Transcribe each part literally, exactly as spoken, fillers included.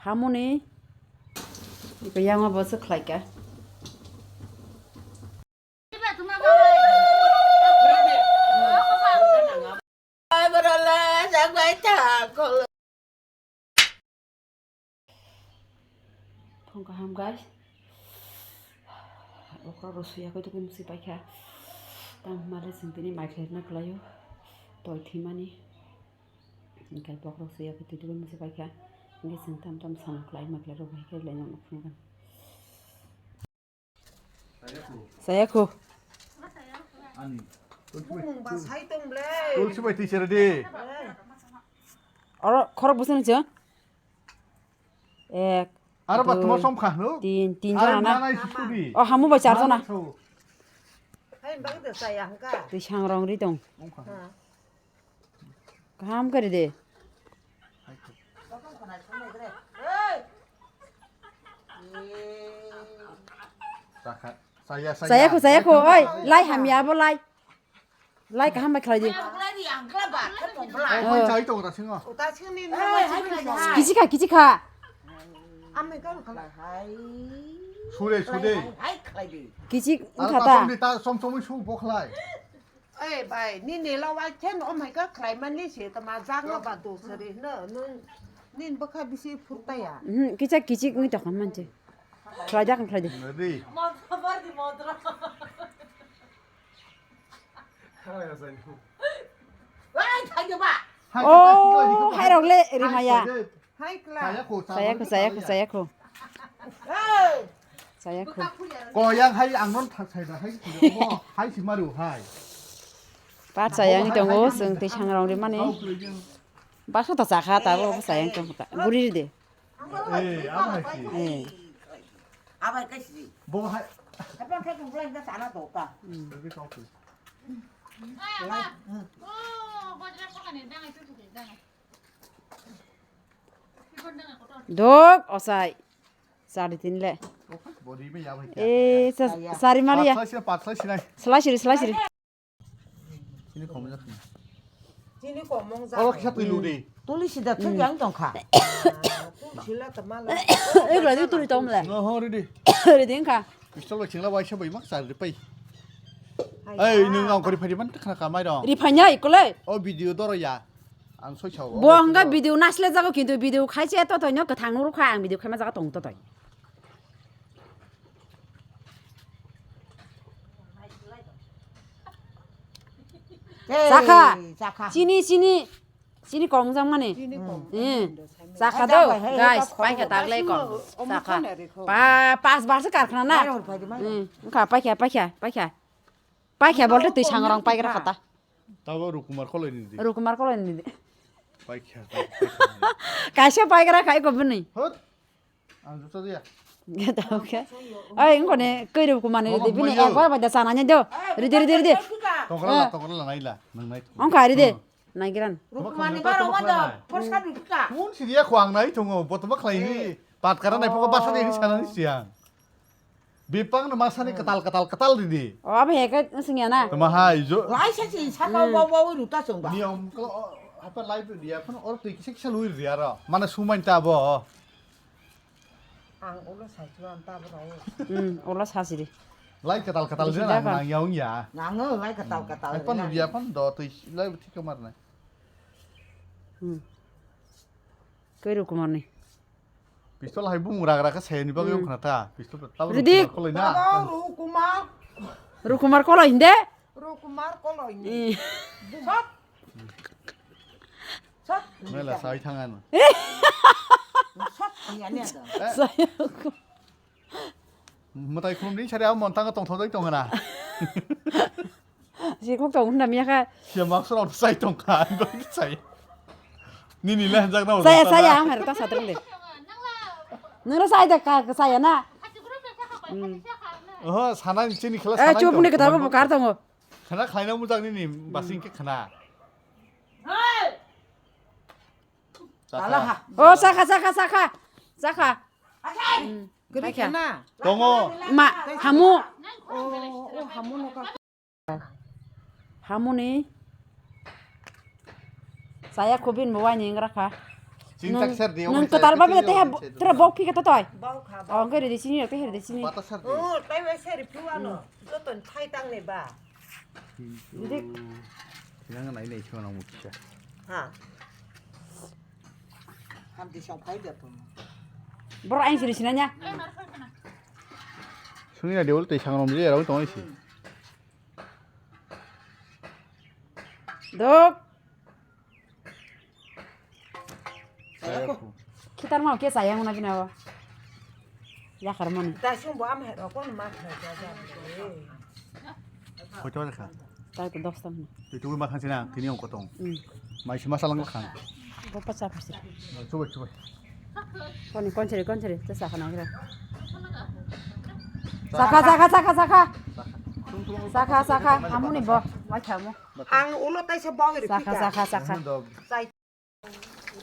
Hamoni. Iko yang abo se khlai ka. Phung kaham, guys. Bokhorok rw suya khe tubui musi paikha. Tamo hwnba le chwng tini mai khlairwna kwlaio. Toi thwimani. Hwnkhe bokhorok suya khe tubui musi paikha. Hwnkhe chwng tam tam samung khlai ma khlairok bai khe lainani phunukha. Sayakho. Ani. Tulsi bai twi sere di. Oro khorok bwswk ni chwng? Ek. Aro ba dui, tuma som kha, no? Tin, tin jona na. O hamu bai char jona. Twi sangrong ri tong. Kaham kari de. Chaya, chaya. Chayakho, chayakho, oi, lai hamya bo lai. Lai kaham bai khlai di. Ang khlai di, ang khlai ba, khe tong khlai. Oh, chai tong da singo. Uta sini ni. Kichi kha, kichi kha. Amai kang khlai hai. Sude, sude. Hai khlai di. Kichi wngkha ta. Som di ta, som som su bo khlai. Ei bai, nini lawa khen omhai ka khlai mani se tama jang ba dosari no, nung nin bwkha bisi phurtaya. Mhm, kicha kichik wngwi tongkha manche. Khlai dak khlai di. Nadi. Modra bar di modra. Wai thai ba. Oh, hai rok le rimaya. Hai kla. Chayakho, chayakho, chayakho. Hey. Chayakho. Ko yang hai ang non thak sai da hai. Hai si maru hai. Pa chayang tongo, chwng twi sangrong rimani. Baksa ta chakha ta bo chayang tong ta. Guri de. Eh, abo hai si. Eh. Abai kai si. Bo hai. Apa kai kong lai da sana to ka. Hmm. Tapi kau tu. Dok, osai. Sari tin le. Body me ya bhai. Eh, sa-, sari mali ya. Patla sila, patla sila. Sila siri, sila siri. Sini kom jak. Sini kom mong jak. Oro kisa twi lu di. Tuli sida thuk yang tong kha. Sila ta mala. Eh, gula di tuli tong le. No, ho, ready. Ready kha. Pistol ba chingla bai sa bai mak sari pai. Ei, nung ang kori phari man khna ka mai dong. Ri phanya ikole. O video doro ya. Ang soi sao. Bo hwnga video nasle jago kintu video khaise to toino kwthang nuru kha ang video khaima jaga tong to toi. Chakha. Chakha. Chini, chini. Chini kong jang mani. Chini kong. Eh. Chakha do, guys, paikha taglai kong. Chakha. Pa, pas bar se karkhana na. Eh, kha paikha, paikha, paikha. Paikha bolte twi sangrong paigra khata. Tabo Rukumar koloi ni di. Rukumar koloi ni di. Paikha, paikha. Kaisa paigra khai ko bini. Hot. Ang juta dia. Gata oke. Ai, ngkone koi Rukumar ni di bini ekbar bai da sana nya do. Ridi, ridi, ridi. Tokra la, tokra la naila. Nang nai. Ongkha ridi. Naigiran. Rukumani baro wanda, porsa dukha. Mun sidi ya khwang nai thongo, botoma khlai ni. Patkara nai poko basa ni sana ni siang. Bipang no masani katal, katal, katal ridi. O, abo heke singya na. Tama hai jo. Lai sa si saka wa wa ruta songba. Ni om ko hapa lai dia phano or tui kisa kisa lui ri aro. Mana sumai ta bo. Ang ulo sai chuan ta bro. Hmm, ulo sasiri. Lai katal katal je nang nang yaung ya. Nang lai katal katal. Ai pan dia pan do tui lai thik kamar na. Hmm. Koi Rukumar ni. Pistol hai bung rak rak sai ni bagwi khna ta. Pistol ta Rukumar koloi na. Rukumar. Rukumar koloi hinde? Rukumar koloi ni. Sot. Sot. Mela sai thangan. Sot ni ani ada. Sai. Mwtai khulum ni sari abo montang tong thok tong na. Si khok tong hwnna miya kha. Sia mak sura sai tong kha, ang koi sai. Ni ni le jak na. Saya, saya, ang harta sa tong de. Nang ra sai da ka, saya na. Oho, sana ni chini khela sana. Eh, chup ni kata bo kar tongo. Khana khlaina mujak nini basing khe khana. Chakha. Oh, chakha, chakha, chakha. Chakha. Kiri khana. Tongo. Ma, hamu. Oh, oh, hamu no ka. Hamuni. Saya khubin bo wai ni ngra kha. Chini tak ser di, nwng kwtal ba bela tei ha tere bok phika to toi. Bok kha, oh, bok. Hwnkhe rede chini rok tei rede chini. Bata ser di. Oh, tai bai ser phiu ano. Joto thai tang ni ba. Dik. Tinang nai nei chuma nang mukcha. Ha. Ham di song phai da to. Boro aing siri sinanya. Sungina deul tei sangram je rau tong isi. Dok. Khitar ma ke sayang na bina wa. Ya khar mani. Ta sung bo am hai ro kon ma khai ja ja. Hoito kha. Tai ko dos tam. Tu tu ma khan sina tini ong kotong. Hmm. Mai sima salang khan. Bo pacha pasi. Chubai chubai. Koni kon chiri kon chiri ta sa khana gira. Sakha sakha sakha sakha. Sakha sakha hamuni bo mai khamo. Ang ulo taisa bawiri. Sakha, sakha, sakha. Sai.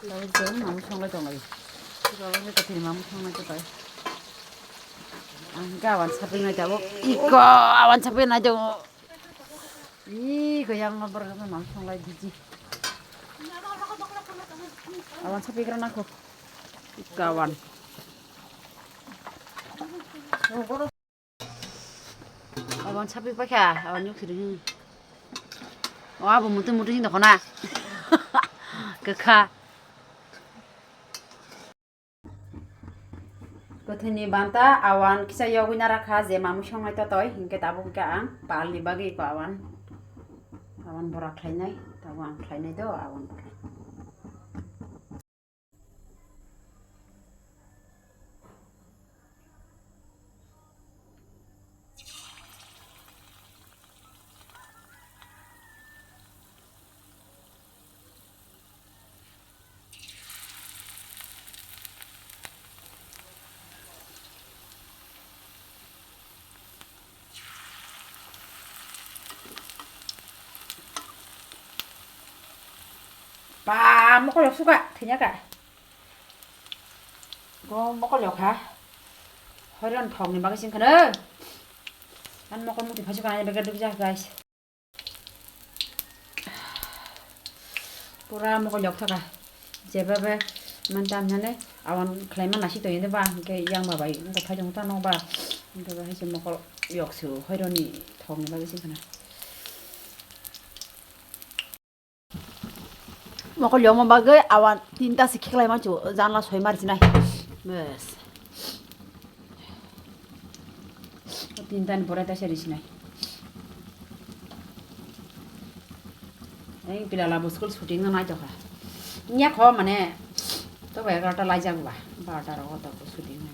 Lawai jeng mamu songlai tonglai. Lawai ni kathir mamu songlai tonglai. Ang gawan sapri nai jabo. Iko awan sapri nai jabo. Iko yang nomor mamu songlai diji. Awan sapri kira nako. Iko awan. Abang sapi paikha, abang nyuk siri. O abo mutu mutu sing dokona. Kekha. Kothini banta awan kisa yogwi narakha je mamu songnai totoi, hinkhe tabuk khe ang palni bagwi ko awan. Awan bora khlainai, tabuk ang khlainai do awan bora. Ba, mokol yok suka, thenya ka. Go mokol yok ha. Hoiron thok ni bagwi sing khana. An mokol muti phaju ka, ani bagwi duk jak, guys. Pura mokol yok thaka. Jebabe man tam hane awan khlaima nasi to yende ba, hingke yang ba bai, hingke phai jong ta nok ba. Hingke ba hai se mokol yok su, hoironi thok ni bagwi sing khana. Mokol yokma bagwi awan tinta se khiklai manchu, janla soi mari sinai. Bes. Tinta ni pore ta seri sinai. Ei pila labo school shooting no nai tokha. Nya kho mane to ba egarota lai jak ba, barota rogo to shooting nai.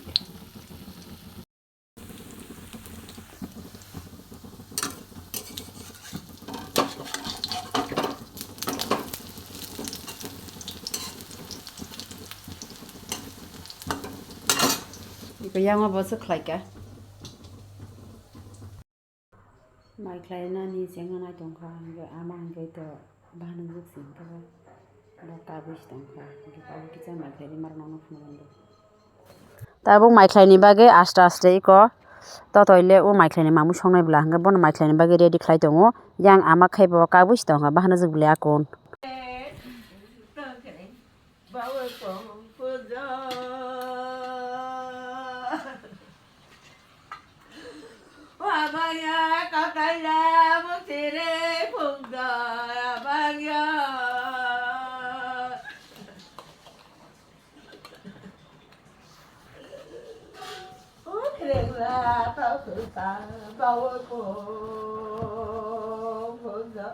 Iko yang bo se khlai ka. Mai khlainani chengna nai tongkha, hingke ama hingke to bahan wngkha, hingke bo kabui si tongkha, hingke tabuk kisa mai khlaini marok nokno phunukgo. Tabuk mai khlaini bagwi aste aste iko totoi le o mai khlaini mamwi songnai bwla hingke bono mai khlaini bagwi ready khlai tongo. Yang ama khe bo kabui si tongkha, bahan wngkha bwlai akon. Bawe pong puja. Wabaya kakala mutire pungda abaya. Utrela tau suta bawe pong puja.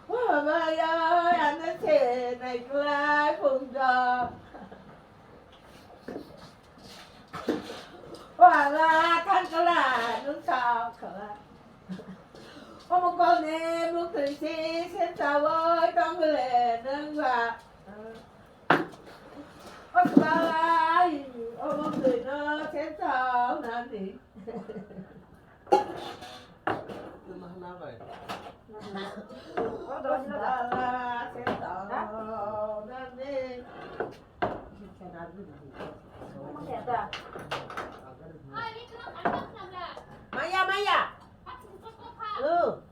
Wabaya, ano se nai kla pungda. Wala thang kla, nung thang kla. Omo kone mukri si sen tawai tong le nung ba. Maya, maya. Oh.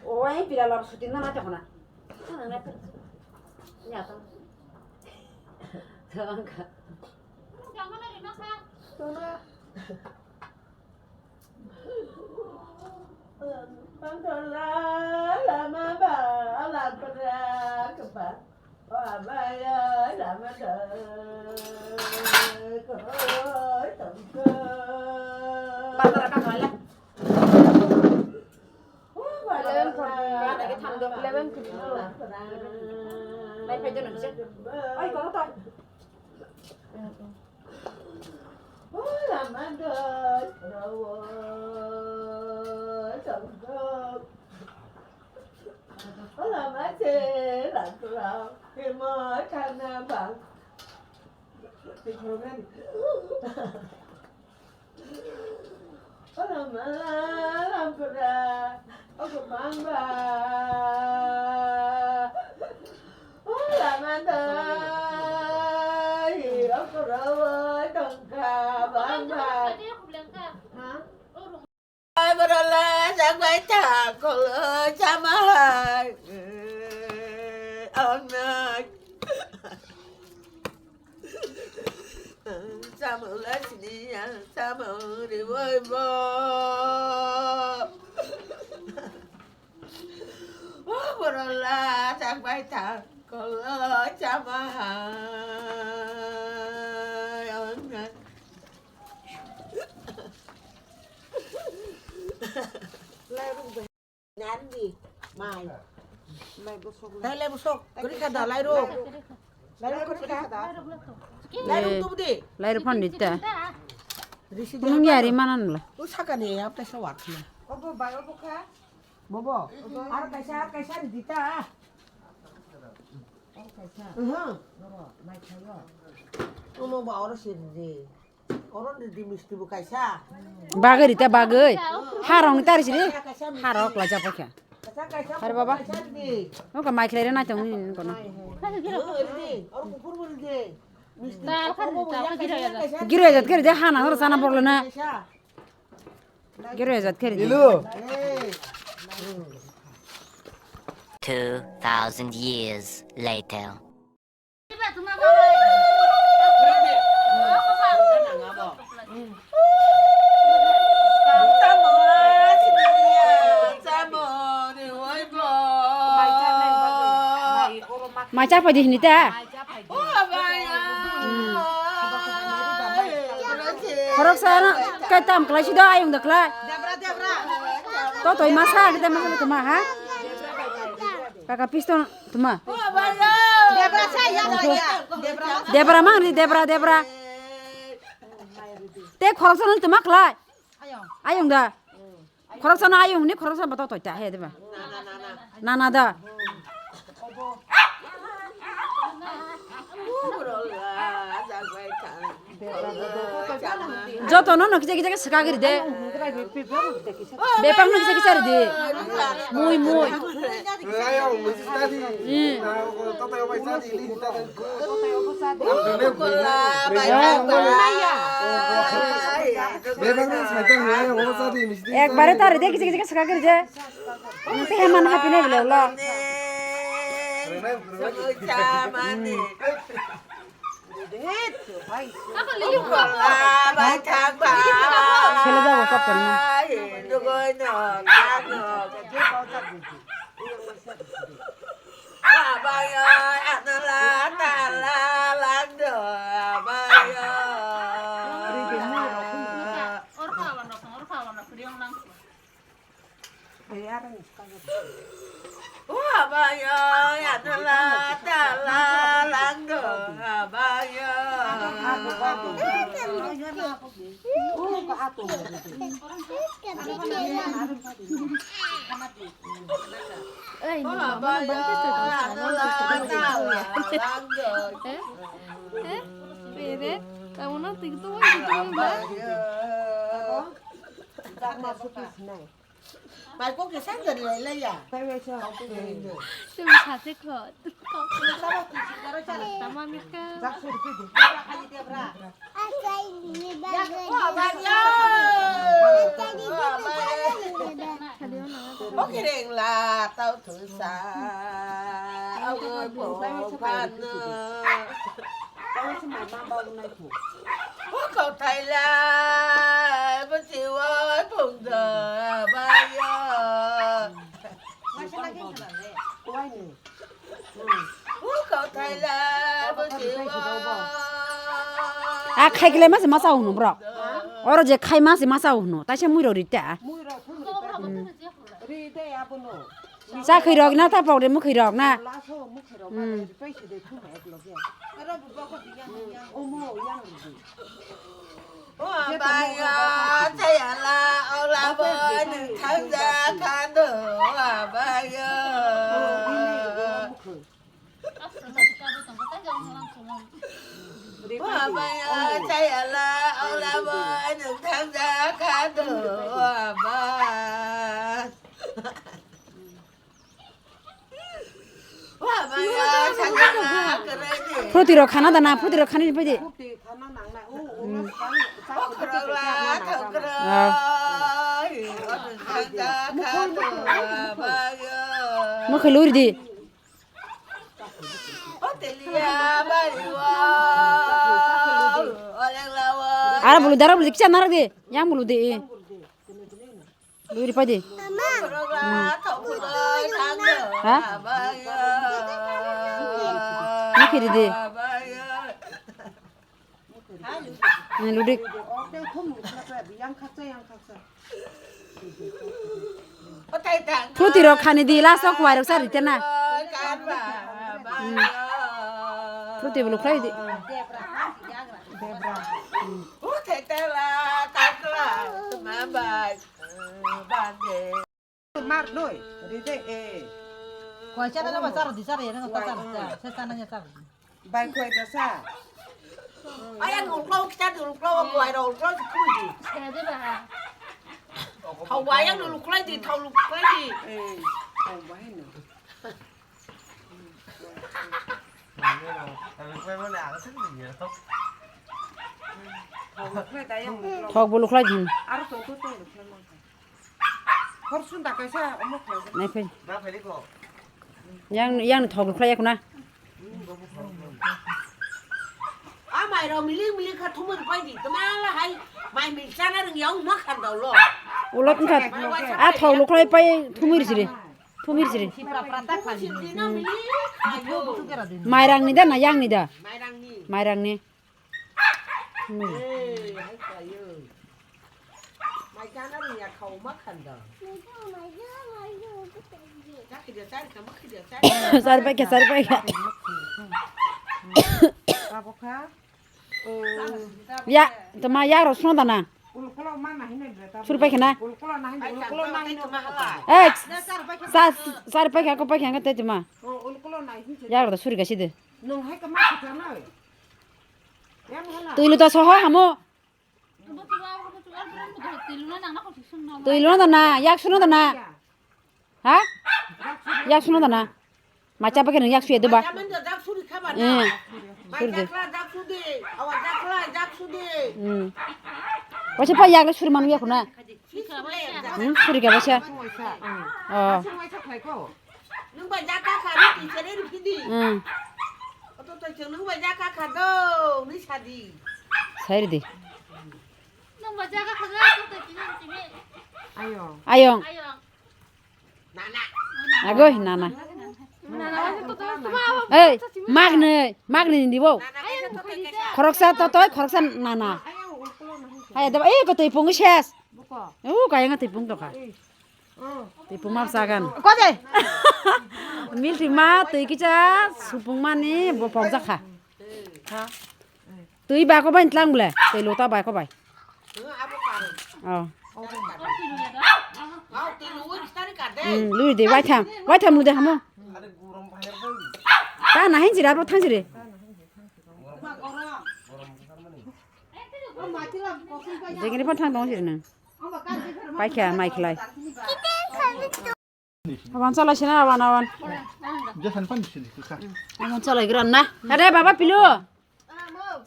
O, ai pira lab suti na na chakna. Ya ta. Tangka. Eleven forty. Eleven fifty. Nai phai jana kisa. Oi, kono to. Samung la sini ya, samung riwoi bo. O borok la chak bai thang, kolo chama hai. Nandi, mai. Lai busok. Lai lai busok. Kori khada, lai ro. Lai ro kori khada. Lai ro tu di. Lai ro phan dita. Risi dia. Nung yari mana nula. Tu saka ni, apa sa wak ni. Obo bai, obo kha. Bobo. Ar kaisa, ar kaisa dita. Ar kaisa. Aha. Mai khayo. Omo ba oro sir di. Oron di misti bo kaisa. Bagwi rita bagwi. Harong ni tari sini. Harok la jabo kya. Kaisa kaisa. Hari baba. Kaisa di. Oka mai khlai re na tong ni kono. Oro kupur bol di. Misti. Giro jat kari de hana hor sana borlo na. Giro jat kari de. Ilu. Two thousand years later. Mai cha phai di hini ta. Khoroksa na kai tam klai si do ayung da klai. To toi masa kita masa tuma ha. Kaka piston. Tuma. Debra sa ya, ya, ya. Debra. Debra mang ni debra, debra. Te khoroksa nung tuma khlai. Ayung da. Khoroksa na ayung ni khoroksa bato toi ta he deba. Na na da. Joto no no kisa kisa swkagri de. Bepang no kisa kisa ri de. Mui mui. Ekbare tari de kisa kisa swkagri de. Ang te heman happy ne bile ulo. Sele jago kaptan na. Abayo, yatala, tala, langdo, abayo. Ei, ni mama no bike se tong sana, langdo. Eh? Eh? Pere? Kamu no tik tu, tik tu, ba? Bai kok kisa gari lai lai ya. Bai bai sa. Kau tu gari do. Tum sate kho. Kau tu sate kho. Tamam ikka. Jak sur pi di. Ya ko abang ya. Oke reng la tau tu sa. Oi po pan. Oi si mama bau nai tu. Oi kau thai la. Bati oi pung da ba ya. Oi ni. A khai kle ma se ma sa hunu bro. Oro je khai ma se ma sa hunu. Ta se mui ro ri ta. Cha khai rok na ta pok de mu khai rok na. O abayo, chayala, olabo, nwng thangja khado, abayo. O abayo, chayala, olabo, nwng thangja khado, aba. Phuti rok khana dana, phuti rok khani pai di. Ah. Mukhe luri di. Ara bulu dara bulu kisa narak di, yang bulu di. Luri pai di. Ha? Ni kiri di. Ni luri. Phuti rok khani di, last o kwai rok sari tena. Phuti bulu khlai di. Mar noi, ride e. Koi chana na ba char di char ya na ta char. Se chana ya char. Bai koi da sa. Ayang ulklo kita di ulklo koi ro ulklo di kumi di. Thau ayang ulklo di thau ulklo di. Eh, thau bai no. Thok bo lukhlai din. Aro tong tong tong lukhlai mang. Hor sunda kaisa omo khlai. Nai phai. Yang, yang thok lukhlai yakuna. A mai rok milik milik kha thumui pai di. Tma la hai mai mil chana rwng ya ung ma khan dau lo. Ulo tongkha. A thok lukhlai pai thumui siri. Thumui siri. Sipra prata khali. Sipri no milik kha yo. Mairang ni da na yang ni da? Mairang ni. Mairang ni. Hmm. Eh, hai kha yo. Mai chana rwng ya khau ma khan dau. Sari paikha, sari paikha. Abo kha. Ya, toma ya rosno dana. Suri paikha na. Eh, sa, sari paikha ko paikha te toma. Ya ro suri gasi de. Twi luta soho hamo. Twi luna dana, yak suna dana. Ha? Yak suna dana. Macha pakai nang yak suya deba. Eh. Suri de. Hmm. Wacha pa yak le suri manu yak na. Hmm, suri ka wacha. Oh. Nwng bai jaka kha, nwng twi chere rw phidi. Hmm. Oto to chwng nwng bai jaka kha do, nwi sadi. Sai rw di. Nwng bai jaka kha, to to chini chini. Ayong. Ayong. Ayong. Nana. Agoi, nana. Nana, to to to. Ei, magnoi, magnoi ni bo. Nana, ayong, kaisa to to kaisa. Khoroksa to to, khoroksa nana. Ayong, ulkulo nahi. Hai, deba, ei, ko to ipung ses. Buko. U, kaya nga to ipung to kha. Ei. Twi puma bwsa gan. Kode. Milthima twi kisa supungmani bo pokjakha. Twi ba ko bai tlang bole. Twi lota bai ko bai. Oh. Hmm, lui de, waitham. Waitham lui de hamo. Ta na hin jira bo thang jire. Jengri pon thang dong jire nang. Paikha mai khlai. Awan chalai sina awan awan. Jasan pan sini kuka. Awan chalai gran na. Are baba pilu.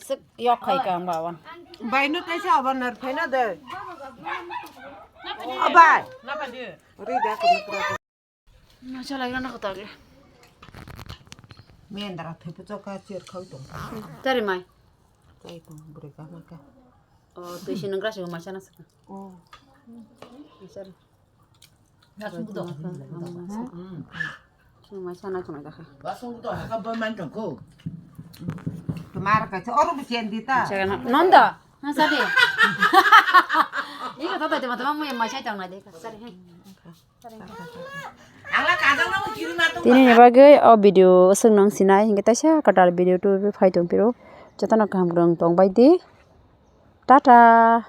Sik yok khai ka ang bawan. Bai no taisa awan nar phaina de. Abai. Ri da ko. Ma chalai gran na kota le. Mendra thepu choka cher khau tong. Tari mai. Kai tong bure ka ma ka. Oh, tu sini nang rasi ma chana saka. Oh. Sir. Chuma sana chuma dakha. Tumar kaisa oro bisi andita. Nonda, ha sadi. Iko tata tuma tuma mui mai sai tong na de. Sari he. Tini ni bagwi o video aswk nang sinai hingke taisa kwtal video tu phai tong phiro. Jotono kaham rwng tong bai di. Tata.